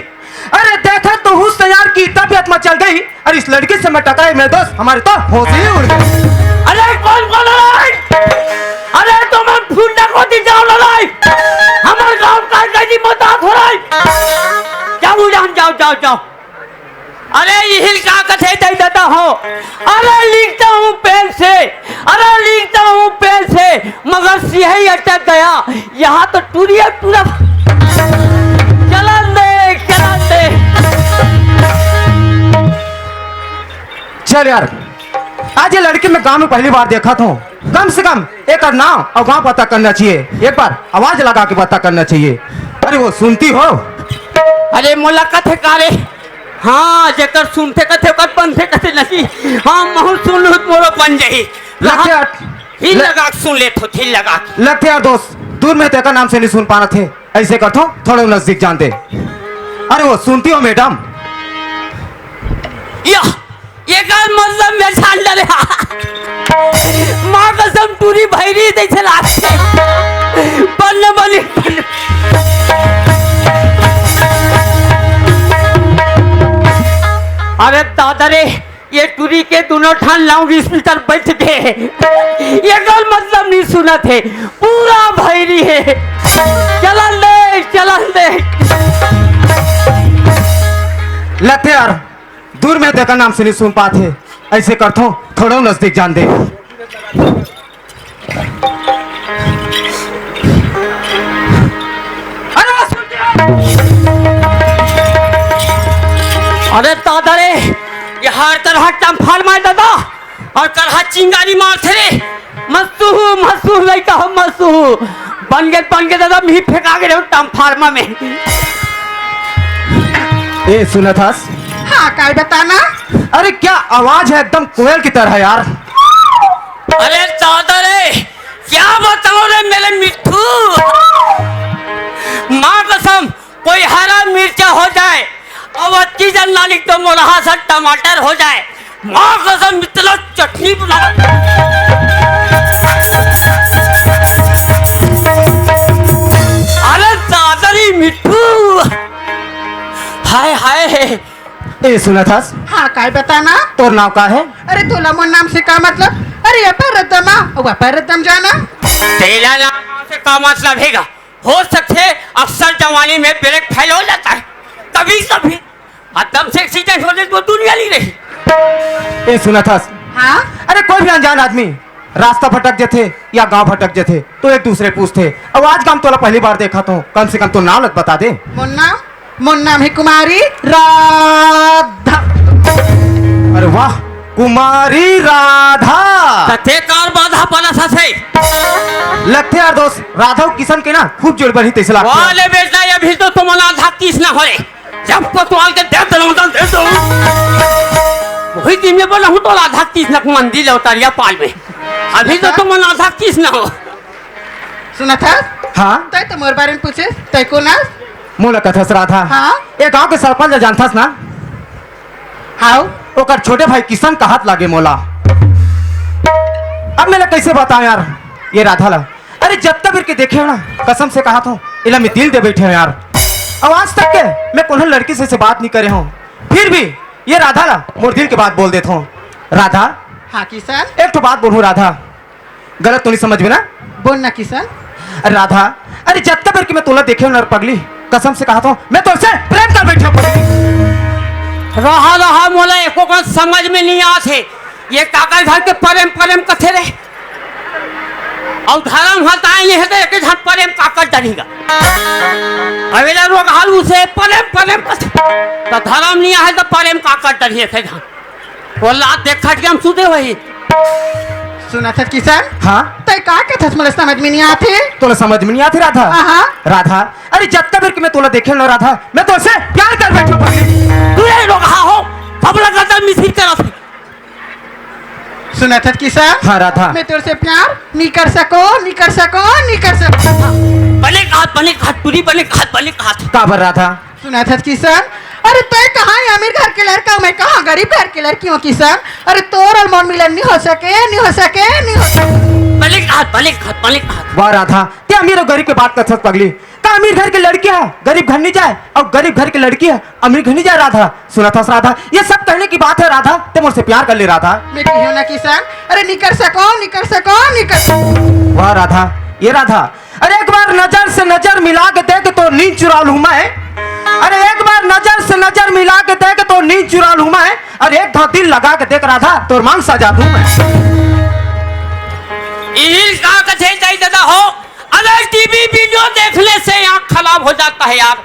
अरे देखे तो हुस्न यार की तबीयत मचल गई। अरे इस लड़की से मैं टकराई मेरे दोस्त, हमारे तो होश ही उड़ गए। अरे कौन, कौन है? अरे तुम हम फूल को दी जाओ लड़ाई। हमारे गांव का कैदी मत आ थोड़ा। जाओ जान, जाओ, जाओ, जाओ। अरे इहिल का कथे दे देता हो। अरे लिखता हूँ पेन से, अरे लिखता हूँ पेन से, मगर सिहाई अटक गया। यहाँ तो टूरी है टूरा। चलन दे, चलन दे। चल यार, आज ये लड़की मैं गांव में पहली बार देखा था। कम से कम एक नाम और गांव पता करना चाहिए, एक बार आवाज लगा के पता करना चाहिए। अरे वो सुनती हो? अरे मोला कथे का रे? हाँ, जेकर सुनथे कथे ओकर बनथे कथे नहीं। हाँ, महू सुन लूँ त मोरो बन जाही। लगथे यार, हिल ले- लगा के सुन लेथो, हिल लगा के। लगथे यार दोस्त, दूर में तेकर नाम से नहीं सुन पाना थे। ऐसे करथो, थोड़ा नजदीक जान दे। अरे वो सुनती हो मैडम? या, ये का मतलब मैं जान डरे। माँ कसम टूरी भैरी जैसे लागथे। बन्ने बनी, बन्ने। अरे दादा रे, ये टूरी के दोनों ठान लाऊं बीस मीटर बैठ के। ये का मतलब नहीं सुनत हे, पूरा भैरी हे। चलन दे, चलन दे। लगथे यार, दूर में तेकर नाम से नहीं सुन पात हे। ऐसे करथो, थोड़ा नजदीक जान दे। अरे दादा रे, ये हर तरह टम्फार मार दादा, अउ करहा चिंगारी मारथे रे। मसू, मसू लइका हो, मसू। बन गे, बन गे दादा, मी फेंका गे रहे टम्फार में। ए, सुनत हस? हाँ, काय बताना? अरे, क्या आवाज है, एकदम कोयल की तरह यार। अरे दादा रे, क्या बताऊं रे मेरे मिट्ठू, माँ कसम, कोई हरा मिर्चा हो जाए, अउ अतकी जन ना लिख तो मोलहा सा टमाटर हो जाए। माँ कसम, इतना चटनी बना। अरे दादा रे मिट्ठू, हाय हाय। ए, सुनत हस? हाँ, काय बताना? तोर नाव का हे? अरे, तोला मोर नाम से का मतलब? अरे, अपर रद्दम आ, अउ अपर रद्दम जा ना। तेला नाम से का मतलब हे गा? हो सकथे, अक्सर जवानी में ब्रेक फेल हो जाता है, कभी कभी। एकदम से एक्सीडेंट हो जाए तो दुनिया नहीं रही। ए, सुनत हस? हाँ? अरे, कोई भी अनजान आदमी रास्ता भटक जथे या गांव भटक जथे, तो एक दूसरे पूछथे। अउ आज गांव तोला पहली बार देखत हों, कम से कम तोर नाव ल बता दे। मोर नाम, मोर नाम हे कुमारी राधा। अरे वाह, कुमारी राधा। त ते काबर बाधा पड़त हस? लगथे यार दोस्त, राधा अउ किशन के ना खूब जोड़ बनही तइसे लगथे। वाह ले बेटा, अभी तो तुमन आधा किस ना होए। जब कोतवाल के दे दलौंदन दे दो। वही दिन में बोला हूँ तो आधा किस ना मंदिर लौटारिया पाल में। अभी तो तुमन आधा किस ना हो। सुनत हस? हाँ। तैं तो मोर बारे में पूछे, तैं कोन हस? मोला कथस राधा। हाँ। ये गांव के सरपंच ल जानथस ना? हाव। ओकर छोटे भाई किशन कहत लागे मोला। अब मैं ला कइसे बताओं यार, ये राधा ला। अरे जतका बेर के देखे हों ना, कसम से कहत हों, एला मैं दिल दे बैठे हों यार। अउ आज तक के मैं कोनो लड़की से, से बात नहीं करे हों, फिर भी ये राधा ला मोर दिल के बात बोल देत हों। राधा। हाँ किशन। एक ठो बात बोलहूँ राधा, गलत तो नहीं समझबे ना? बोल ना किशन। अरे राधा, अरे जतका बेर के मैं तोला देखे हों ना पगली, कसम से कहत हों, मैं तोर से प्रेम कर बैठे हों पगली। रहा रहा, मोला एको बात समझ में नहीं आत हे। ये काकर घर के परेम परेम कथे रे? अउ धरम ह ताय नहीं हे त एक झन परेम काकर डरिगा। अवेला रोगहा ल उसे परेम परेम कथे। त धरम नहीं आहे त परेम काकर डरिही एक झन। वो लात देख खट के हम सुते वही। सुनत हस किशन? हाँ? तैं का कथस मोला समझ में नहीं आत हे। तोला समझ में नहीं आत हे राधा? हाँ, हाँ। राधा, अरे जतका बेर के मैं तोला देखे हों ना राधा, मैं तोर से प्यार कर बैठे हों पगली। तू ये रोगहा हो, सब लगा दर मिसिर करत हे। सुनत हस किशन? हाँ राधा। मैं तोर से प्यार नहीं कर सकों, नहीं कर सकों, नहीं कर सकों। बने कहत, बने कहत, टूरी बने कहत, बने कहत। काबर राधा? सुनत हस किशन? अरे तैं कहाँ हे अमीर घर के लड़का, मैं कहाँ गरीब घर के लड़की हों किशन। अरे तोर अउ मोर मिलन नहीं हो सके, नहीं हो सके, नहीं हो सके। बने कहत, बने कहत, बने कहत। वाह राधा, तैं अमीर अउ गरीब के बात करथस पगली। का अमीर घर के लड़की ह गरीब घर नहीं जाए अउ गरीब घर के लड़की ह अमीर घर नहीं जाए राधा? सुनत हस राधा, ये सब कहने की बात हे राधा, तैं मोर से प्यार कर ले राधा। मैं कहे हों ना किशन, अरे नहीं कर सकों, नहीं कर सकों, नहीं कर सकों। वाह राधा, ये राधा, अरे एक बार नजर से नजर मिला के देख तो नींद चुरा लूं मैं। अरे एक बार नजर से नजर मिला के देख तो नींद चुरा लूं मैं। अरे एक घाव दिल लगा के देख राधा, तोर मांग सजा दूं मैं। इही का कथे जाई दादा हो, अरे टीवी वीडियो देखने से आँख खराब हो जाता है यार।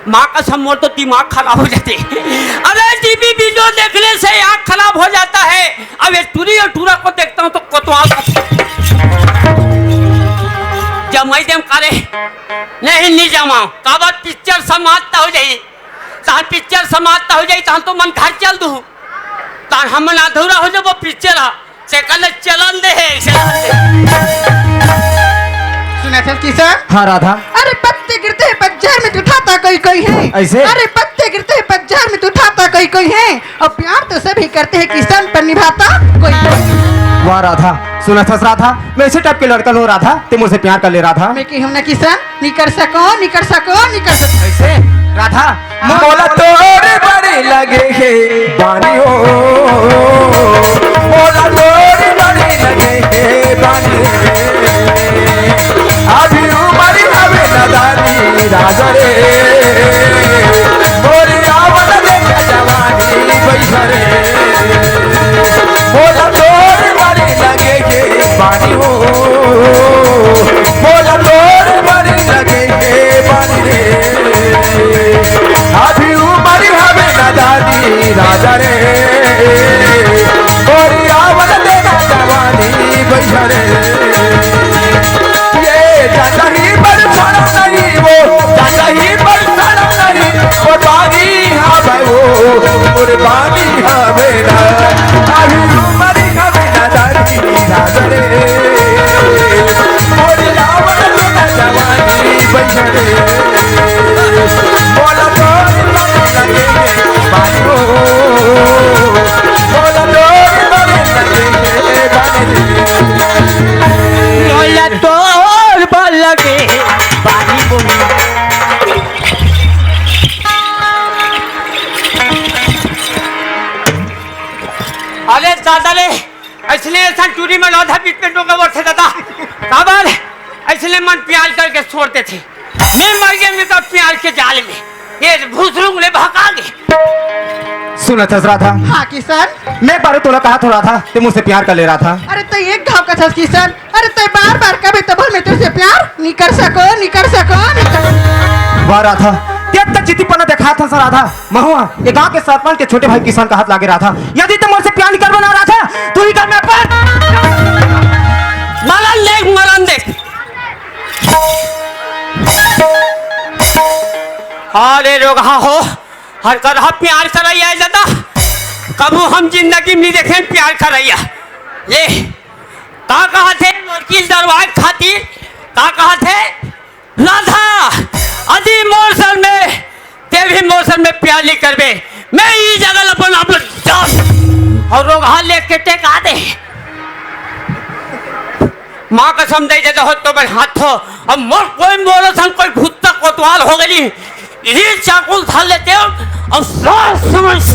माँ कसम, मोर तो दिमाग खराब हो जाथे। अरे टीवी वीडियो देखने से आँख खराब हो जाता है। अब ये टूरी और टूरा को देखता हूँ तो कोतवाल का जमाई देम करे। नहीं, नहीं जमाओ। काबर पिक्चर समाप्त हो जाई। तहां पिक्चर समाप्त हो जाई, तहां तो मन घर चल दू। तहां हमन अधूरा हो जाबो पिक्चर ह। से कहले चलन दे हे, चलन दे। सुनत हस किशन? हाँ राधा। अरे पत्ते गिरते हैं पतझड़ में तो उठाता कोई कोई है। ऐसे? अरे पत्ते गिरते हैं पतझड़ में तो उठाता कोई कोई है। और प्यार तो सभी करते हैं किशन, पर निभाता कोई कोई है। वाह राधा, सुनत हस राधा, मैं ऐसे टाइप के लड़का हों राधा, तैं मोर से प्यार कर ले राधा। मैं कहे हों ना किशन, नहीं कर सकों, नहीं कर सकों, नहीं कर सकों। कैसे? राधा, मोला तोर बड़ी लगे हे बानी हो, मोला तोर बड़ी लगे हे बानी रे। अभी उमर हवे नदानी राजा रे, मोरी आवत देख जवानी बैठा रे। मोला तोर बड़ी लगे हे बानी हो, मोला तोर बड़ी लगे हे बानी रे। अभी उमर हवे नदानी लगे बारी बोली। अरे दादा रे, अइसने अइसन टूरी मन आधा बीच में डोंगा बोलथे दादा। काबर? अइसने मन प्यार करके छोड़ देथे। मैं मर गया मैं तो प्यार के जाल में। ये भूसरुंग ले भगा गे। सुनत हस राधा? हाँ किशन। मैं एक बार तोला कहा थो राधा, ते मोर से प्यार कर ले राधा। अरे तैं एक घाव कथस किशन, अरे तैं बार बार कबे तो बोल मैं तेरे से प्यार नहीं कर सको, नहीं कर सको, नहीं कर सको। वाह राधा, ते अतना जिद्दीपना देखात हस राधा। महुआ, ये गांव के सरपंच के छोटे भाई किशन का हाथ लागे राधा। यदि ते मोर से प्यार नहीं करबे ना राधा, तू ही कर मैं पर। मरन देख, मरन देख। अरे रोगहा हो, हर करहा प्यार करइया हे दादा। कभू हम जिंदगी में नहीं देखे प्यार करइया। ले, का कहत हे लड़की डरवाए खातिर? का कहत हे? राधा, अदी मोर सर में, ते भी मोर सर में प्यार नहीं करबे। मैं ई जगह अपन आप जान और रोगहा लेके टेका दे। माँ कसम दे देता हो तो मैं हाथ हो। अब मोर कोई मोर संग कोई भूत तक कोतवाल हो गई। ये चाकू उठा लेते हो और सारा समझ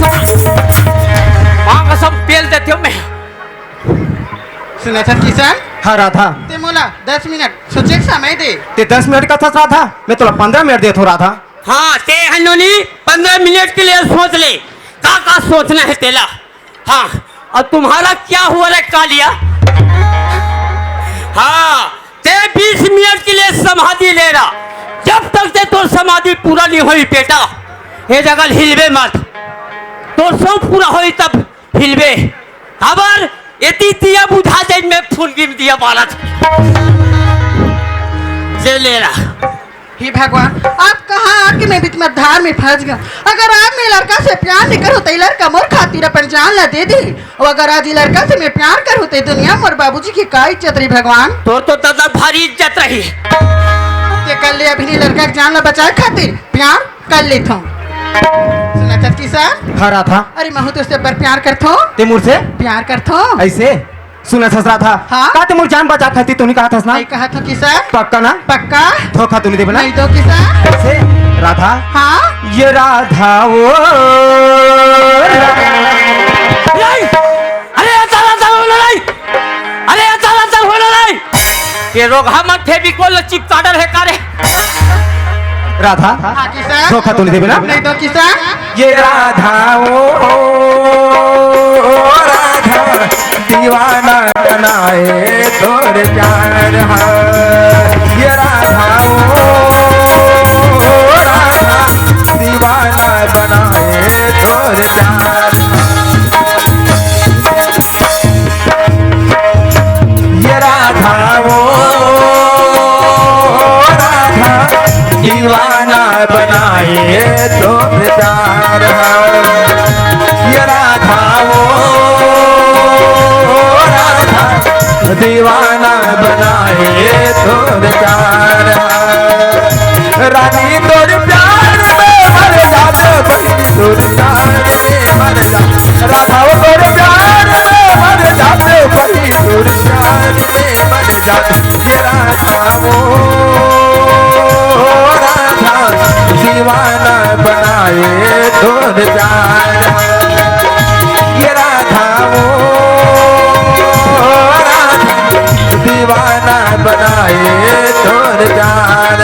माँ कसम पेल देते हो मैं। सुनत हस किशन? हाँ राधा। ते मोला दस मिनट सोचे के समय दे। ते दस मिनट कथस राधा, मैं तोला पंद्रह मिनट देत हो राधा। हाँ, ते हन्नोनी पंद्रह मिनट के लिए सोच ले, का का सोचना है तेला। हाँ, और तुम्हारा क्या हुआ रे कालिया? हाँ, ते बीस मिनट के लिए समाधि ले रहा, जब तक ते तोर समाधि पूरा नहीं होई बेटा, ये जगह हिलबे मत। तोर सौंफ पूरा होई तब हिलबे। काबर एती दिया बुझा जाए, मैं फूल गिर दिया बालत। जे ले रहा। हे भगवान, आप कहाँ आके मैं बीच में धार में फंस गया। अगर आज मैं लड़का से प्यार नहीं करूँ तो ये लड़का मोर खातिर अपन जान ला दे दी। और अगर आज ये लड़का से मैं प्यार करूँ तो ये दुनिया मोर बाबूजी की का इज्जत रही भगवान? तोर तो दादा भारी इज्जत रही। ते कर ले अभी नहीं लड़का के जान ला बचाए खातिर प्यार कर लेत हूँ। सुनत हस किशन? हाँ राधा। अरे महू तो उससे पर प्यार करत हूँ। ते मोर से? प्यार करत हूँ। ऐसे? सुनत हस राधा। हाँ? का ते मोर जान बचा खातिर तो नहीं कहत हस ना? नहीं कहत हूँ किशन। पक्का ना? पक्का। धोखा तो नहीं देबे ना? नहीं दो किशन। ऐसे? राधा। हाँ? ये राधा वो। नहीं! अरे अंदर अंदर होना नहीं। अरे अंदर अंदर होना नहीं। ये रोगहा मन फेविकोल चिपकाडर है का रे? राधा, हाँ, किशन। धोखा तो नहीं देबे ना? नहीं तो किशन। ये राधा ओ, ओ राधा, दीवाना बनाए तोर प्यार है। ये राधा ओ, ओ राधा, दीवाना बनाए तोर प्यार। ये राधा ओ राधा, दीवाना बनाए तो प्यार है। ये राधा ओ राधा, दीवाना बनाए तो प्यार है। रानी तोर प्यार में मर जात, बहिनी तोर प्यार में मर जात। राधा वो तोर प्यार में मर जात, बहिनी तोर प्यार में मर जात। ये राधा वो राधा, दीवाना बनाए तोर प्यार। ये राधा वो राधा, दीवाना बनाए तोर प्यार।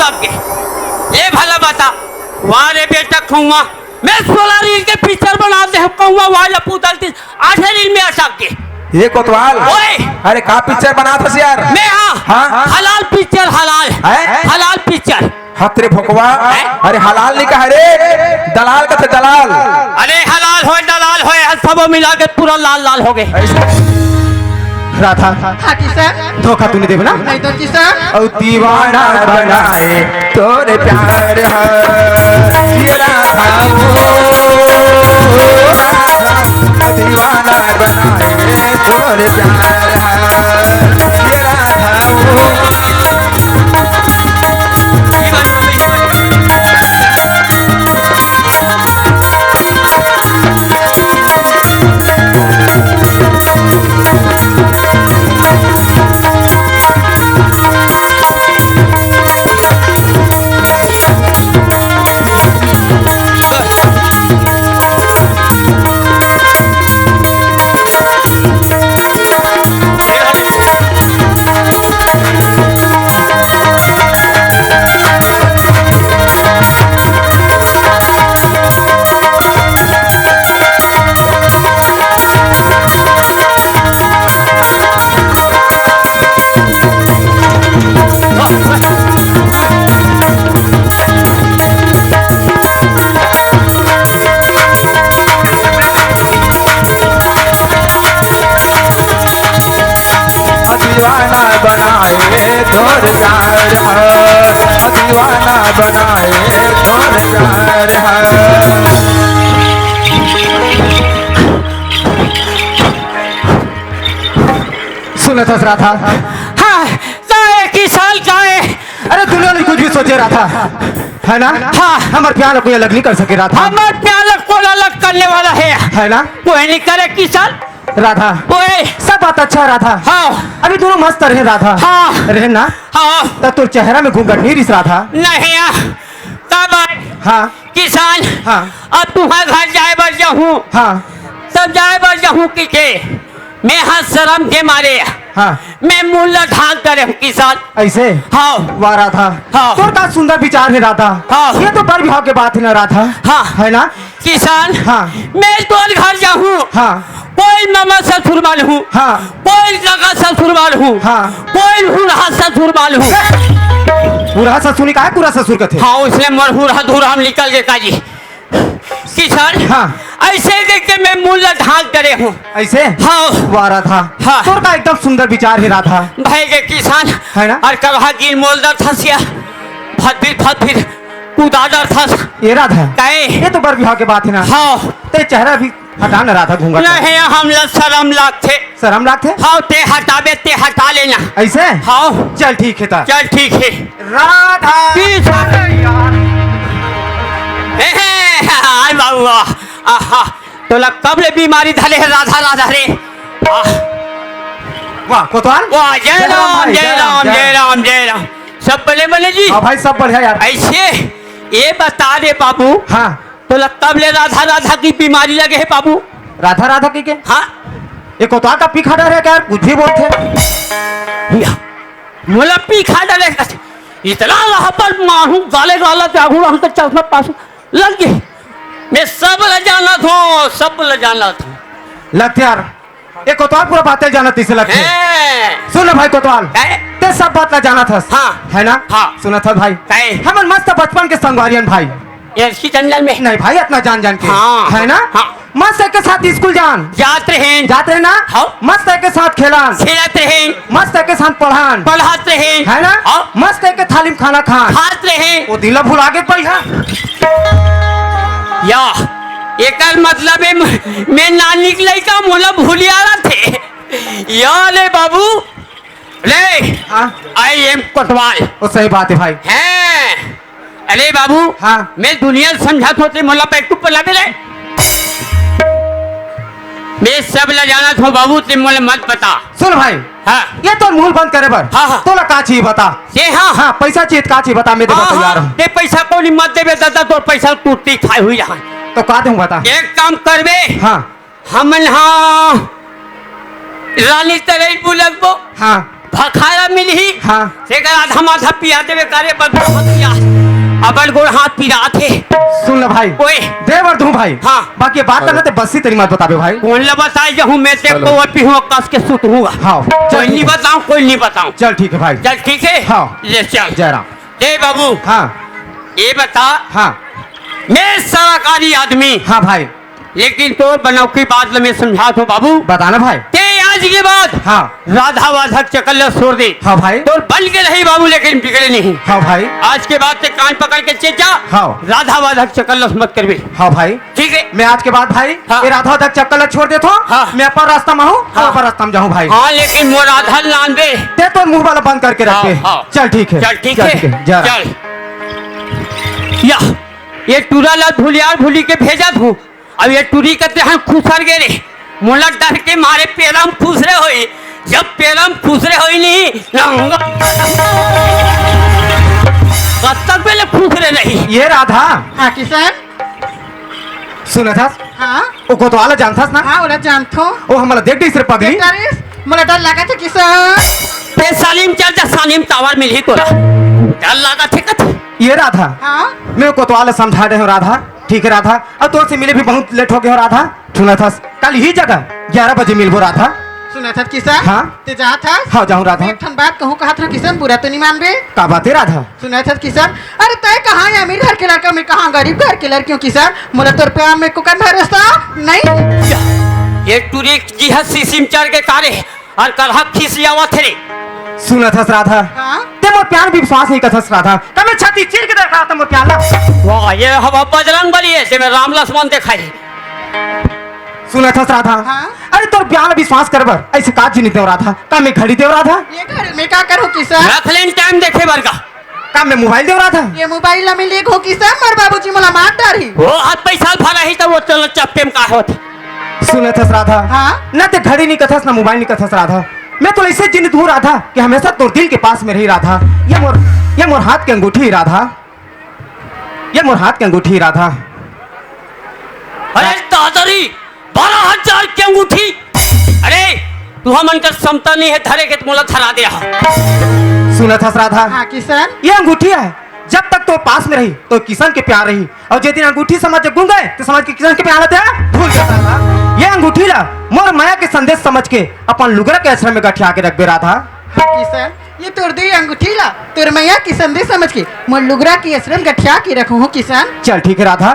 अटक गे। ले भला बता, वाह रे बेटा कौआ, मैं सोलह रील के पिक्चर बना दे हूँ, कौआ वाला पुतल तीस आठे रील में अटक गे। ये कोतवाल, ओए! अरे का पिक्चर बनात हस यार? मैं हाँ, हाँ? हलाल पिक्चर, हलाल, हैं? हलाल पिक्चर। हत रे भोकवा, हैं? अरे हलाल नहीं कहा रे, दलाल कथे दलाल। अरे हलाल होय, दलाल होय, हम सबो मिला के पूरा लाल लाल हो गे। ऐसे? राधा, हाँ किसन। धोखा तू नइ देबे ना? नहीं तो किसन। अउ दीवाना बनाए तोरे प्यार ह, ये राधा ओ, दीवाना बनाए तोरे प्यार ह, ये राधा ओ। दीवाना बनाए तोर प्यार ह, दीवाना बनाए तोर प्यार ह। सुनत हस राधा? हाँ, गाए किसन गाए। अरे दुनिया में कुछ भी सोचे राधा, है ना? हाँ। हमर प्यार ला कोई अलग नहीं कर सके राधा। हमर प्यार ला कोई अलग करने वाला है? है ना? कोई नहीं करे किसन। राधा, ओए। सब बात अच्छा राधा। हाँ। अभी दोनों मस्त रहे राधा। हाँ। रहे ना? हाँ। त तोर चेहरा में घूंघट नहीं रिस राधा। नहीं आ। तब आए। हाँ। किसन। हाँ। अब तुम्हारे घर जाए बर जाहूँ। हाँ। तब जाए बर जाहूँ कि के? मैं हाँ शर्म के मारे। हाँ। मैं मुंह ला ढाक करे हूँ किसन। ऐसे? हाँ। वाह राधा। हाँ। तोर का सुंदर विचार है राधा। हाँ। ये तो बर बिहाव के बात है ना राधा। हाँ। है ना? किसन, हाँ। मैं तोर घर जाहूँ, हाँ। कोई मामा ससुर मानहूँ, हाँ। कोई काका ससुर मानहूँ, हाँ। कोई हुरहा ससुर मानहूँ। हुरहा ससुर नहीं, काहे पूरा ससुर कथे? हाँ, उसने मोर हुरहा धुरहा निकल गे काजी। किसन, हाँ। ऐसे देख के मैं मुंह ला ढाक करे हूँ। ऐसे? हाँ। वाह राधा। हाँ। तोर का एकदम सुंदर विचार है राधा। भाई के किसन, है ना? और कहा गिर मोल दर थसिया, फत फिर, फत फिर। कुदादर थस। ये राधा। काहे? ये तो बर बिहाव के बात है ना। हाँ। ते चेहरा भी हटा ना राधा घूंघट। नहीं, हमला शरम लागथे। शरम लागथे? हाँ, ते हटाबे, ते हटा लेना। ऐसे? हाँ। चल ठीक है ता। चल ठीक है। राधा। पीछा। हे, हे, हाय बाबू, आहा, तोला कब ले बीमारी धले है राधा, राधा रे? आह। वाह, कोतवाल। वाह, जय जय राम राम, भाई, जय जय राम, राम, जय जय राम, जय राम। सब बने बने जी? हाँ भाई, सब बढ़िया यार। ऐसे, ये बता दे बाबू। हाँ। तोला कब ले राधा राधा की बीमारी लगे है बाबू? राधा राधा की के? हाँ। ये कोतवाल का पीखा डर है क्या यार? कुछ भी बोलते हैं। या, मोला पीखा डर है। इतना रहबर मारू गाले गाला जागू हम तो चश्मा पास लग गए। मैं सब ल जानत हूँ, सब ल जानत हूँ। लगथे यार, ये कोतवाल पूरा बातें जानत इसे लगथे। हैं। सुन ना भाई कोतवाल, हैं? ते सब बात ला जानत हस, हाँ। है ना? हाँ। सुनत हस भाई, हैं। हमन मस्त बचपन के संगवारियन भाई। ये इसकी जंगल में। नहीं भाई, इतना जान जान के, हाँ। है ना? हाँ। मस्त एक के साथ स्कूल जान। जात रहे। जात रहे ना? हाँ। मस्त एक के साथ खेलान। खेलत रहे। मस्त एक के साथ पढ़ान। पढ़ात रहे। है ना? हाँ। मस्त एक के थाली में खाना खान। खात रहे। वो दिल भुला के पढ़ा। या, एकर मतलब है म-, मैं नानी के लइका मोला भूलिया रथे। या ले बाबू, ले, हाँ? I am कोतवाल। वो सही बात है भाई। हैं? अरे बाबू, हाँ। मैं दुनिया समझात हों ते मोला बैकअप पर लावे रे। मैं सब ला जानत हूँ बाबू, ते मोला मत बता। सुन भाई, हाँ। ये तो मुंह बंद करे बर। हाँ, हाँ। तोला का चाहिए बता? ये हाँ। हाँ, पैसा चाहिए, का चाहिए बता, मैं देबा हाँ, तैयार हाँ। हूँ। ते पैसा कोनी मत देबे दादा, तोर पैसा टूटी खाई हुई यहाँ। तो का दूँ बता? एक काम करबे। हाँ। हमन हाँ रानी तरई बुलकबो। हाँ। भखारा मिलही। हाँ। तेकर आधा माथा पिया देबे करे, बड़ गोड़ हाथ पिया। अबड़ गोड़ हाथ पिरात हे। सुन ले भाई। ओए। दे बर दूं भाई। हाँ। बाकी बात करना ते बस्सी तरी मत बताबे भाई। कोन ला बताए जाहूँ मैं ते हेलो। को पीहूँ कस के सुतहूँ। हाँ। कोई नहीं बताऊँ, कोई नहीं बताऊँ। चल ठीक है भाई। चल ठीक है। हाँ। ले चल। जय राम। ए बाबू। हाँ। ये बता। हाँ। मैं सरकारी आदमी। हाँ भाई। लेकिन तोर बनौकी बात ल मैं समझात हूँ बाबू। बताना भाई। ते आज के बाद हाँ। राधा वाधा के चक्कर ल छोड़ दे। हाँ भाई। तोर बन के रही बाबू, लेकिन बिगड़े नहीं। हाँ भाई। आज के बाद ते कान पकड़ के चल जा। हाँ। राधा वाधा के चक्कर ल मत करबे। हाँ भाई। ठीक है। मैं आज के बाद भाई हाँ। ये राधा वाधा के चक्कर ल छोड़ देथों। हाँ। मैं अपन रास्ता में हूँ, हाँ। अपन रास्ता में जाहूँ भाई। हाँ, लेकिन मोर राधा ल लान दे। ते तोर मुंह वाला बंद करके रख हाँ, दे। हाँ। चल ठीक है। चल ठीक चल है। ठीक है। जा रहा। चल। या, ये टूरा ला भूलियार भूली के भेजत हूँ। अब ये टूरी कथे हम खुसर गे रे, मोला डर के मारे पेरा म खुसरे होई। जब पेरा म खुसरे होई नहीं, ना होगा। कब तक पहले खुसरे रही? ये राधा। हाँ किशन। सुनत हस? हाँ। ओ कोतवाल जानत हस ना? हाँ, ओला जानथों। ओ हमला देख डीस रे पगली। देख डारिस, मोला डर लागत हे किशन। ते सानी म चल जा, सानी म टावर मिलही तोला। डर लागत हे कथे। ये राधा। हाँ। मैं ओ कोतवाल समझा दे हूँ राधा। ठीक है राधा, अब तोर से मिले भी बहुत लेट हो गया हो राधा। सुनत हस, कल ही जगह ग्यारह बजे मिलबो राधा। सुनत हस किशन? हाँ। ते जात हस? हाँ, जाहूँ राधा। एक ठन बात कहूँ कहत हूँ किशन, बुरा तो नहीं मानबे? का बात है राधा? सुनत हस किशन? अरे तय कहाँ है अमीर घर के लड़का, मैं कहाँ गरीब घर के लड़की हूँ किशन? मोला तोर प्यार में कोकन भरोसा नहीं। ये टूरी जी हस सीसी म चढ़ के कारे। अउ कलहा खिसियावत हे रे। सुनत हस राधा? हाँ? ते मोर प्यार में विश्वास नहीं करत हस राधा। त मैं छाती चीर के देखा त मोर प्यार ला। वाह, ये हवा बजरंग बली हे, जेमे राम लक्ष्मण देखाही। सुनत हस राधा? हाँ? अरे तोर प्यार में विश्वास करबर अइसे का जिनिस देव राधा? का मैं घड़ी देव राधा? ये घड़ी में का करहूँ किशन? रख लेन टाइम देखे बर का। का मैं मोबाइल देव राधा? ये मोबाइल ला मैं लेगहूँ किशन, मोर बाबूजी मोला मार डारही। वो हाथ पैसा भरा ही त वो चलो चप्पे में का होत। सुनत हस राधा? हाँ? ना ते घड़ी नहीं कथस, ना मोबाइल नहीं कथस राधा। मैं तो ऐसे जिंदगी हूँ राधा कि हमेशा तोर दिल के पास में रही राधा। ये मोर, ये मोर हाथ के अंगूठी राधा। ये मोर हाथ के अंगूठी राधा। अरे दादरी, बारह हजार के अंगूठी। अरे, तुहा मन कर समता नहीं है, धरे के त मोला धरा दे रहा। सुनत हस राधा? हाँ, किशन। ये अंगूठी है, जब तक तो पास में रही, तो किशन के प्यार रही, और जे दिन अंगूठी समझ के गुम गए, तो समझ के किशन के प्यार ला भूल गए राधा। ये अंगूठी ला मोर मया के संदेश समझ के अपन लुगरा के आश्रम में गठिया के रखबे राधा। हाँ, किशन, ये तोर दे अंगूठी ला तोर मया के संदेश समझ के मोर लुगरा के आश्रम गठिया के रखहूँ किशन। चल ठीक है राधा,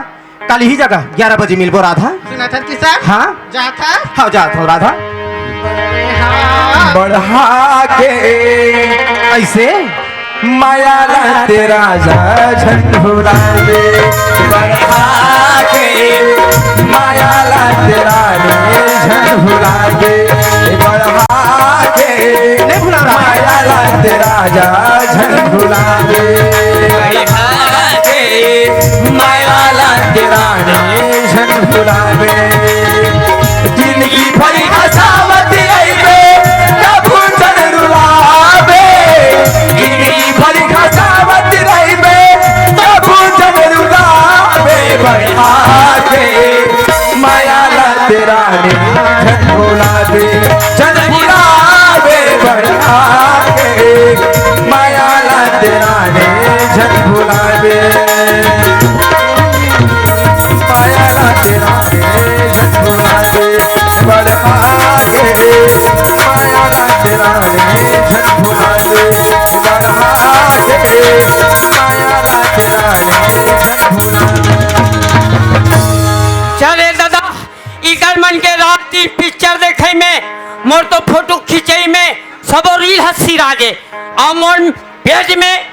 कल ही जगह ग्यारह बजे मिलबो राधा। सुनत हस किशन? हाँ? जात हस? हाँ, जात हूँ राधा। हाँ। बढ़ा के ऐसे माया ला तेरा झंडोरा दे। बढ़ा के माया ला तेरा झंडोरा दे। बढ़ा के नहीं भुला रहा। माया ला तेरा झंडोरा दे। बढ़ा के माया ला के रानी झन भुलावे। जिंदगी भर हंसावत रहिबे, कभू झन रुलावे। जिंदगी भर हंसावत रहिबे, कभू झन रुलावे। बढ़ा के माया ला तेरा ने झन भुलावे, झन भुलावे। बढ़ा के माया ला तेरा ने झन भुलावे। माया ला तेरा ने झन भुलावे। बढ़ा के माया ला तेरा ने झन भुलावे। बढ़ा के माया ला तेरा ने झन भुलावे। चल रे दादा, इकर मन के रात दिन पिक्चर देखे में, मोर तो फोटो खींचे में, सबो रील हंसी रागे। अउ मोर पेट में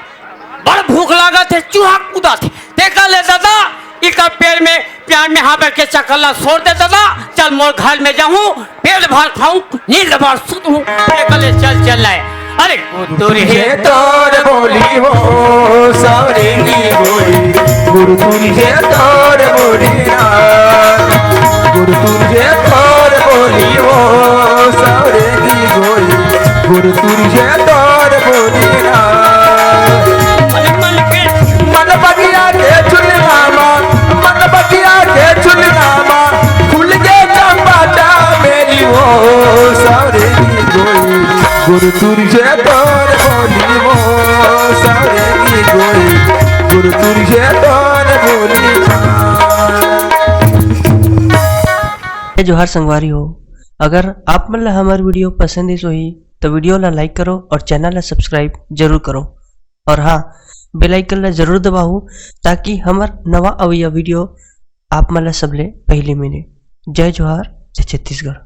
बड़ भूख लागत हे, चूहा कूदत हे। तेकर ले दादा, इकर पेट में प्यार में हाँ बैठ के चक्कर ला छोड़ दे दादा। चल मोर घर में जाहूँ, पेट भर खाहूँ, नींद भर सुतहूँ। तेकर ले चल, चल लाए। अरे गुरु तुझे तोर बोली हो, सावरेंगी गोई। गुरु तुझे तोर बोली ना। गुरु तुझे तोर बोली हो, सावरेंगी गोई। गुरु तुझे तोर बोली ना। मन मन के मन बगिया के चुनरामा, मन बगिया के चुनरामा, फूल के चंपा मेरी हो, सावरेंगी गोई। गुरु तुरसे तोर बोली मो सारे की गोरी, गुरु तुरसे तोर बोली। ए जोहार संगवारी हो, अगर आप मन ला हमर वीडियो पसंद आइस होही तो वीडियो ला लाइक करो और चैनल ला सब्सक्राइब जरूर करो। और हाँ, बेल आइकन ला जरूर दबाहू, ताकि हमर नवा अवइया वीडियो आप मन ला सबले पहले मिले। जय जोहार, जय छत्तीसगढ़।